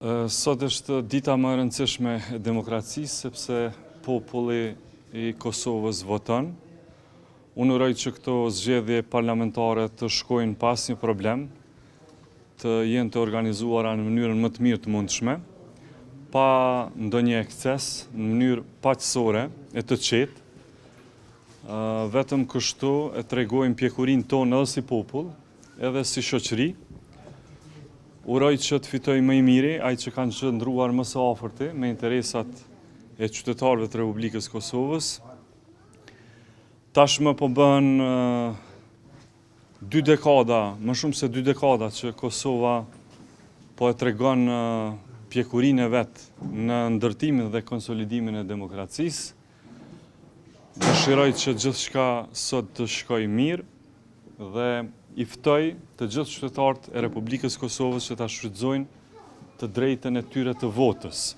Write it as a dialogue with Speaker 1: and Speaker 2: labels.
Speaker 1: Sot është dita më e rëndësishme e demokracisë, sepse populli i Kosovës voton. Unë uroj që këto zgjedhje parlamentare të shkojnë pa asnjë problem, të jenë të organizuara në mënyrën më të mirë të mundshme, pa ndonjë ekces, në mënyrë paqësore e të qetë. Vetëm kështu e tregojmë pjekurinë tonë edhe si popull, Edhe si shoqëri, uroj që të fitojë më i miri, ai që kanë qëndruar më së afërti me interesat e qytetarëve të Republikës Kosovës. Tashmë po bëhen dy dekada, më shumë se dy dekada që Kosova po e tregon pjekurinë e vet në ndërtimin dhe konsolidimin e demokracisë. Dëshiroj që gjithçka sot të shkojë mirë dhe i ftoj të gjithë qytetarët e Republikës Kosovës që ta shfrytëzojnë të drejtën e tyre të votës.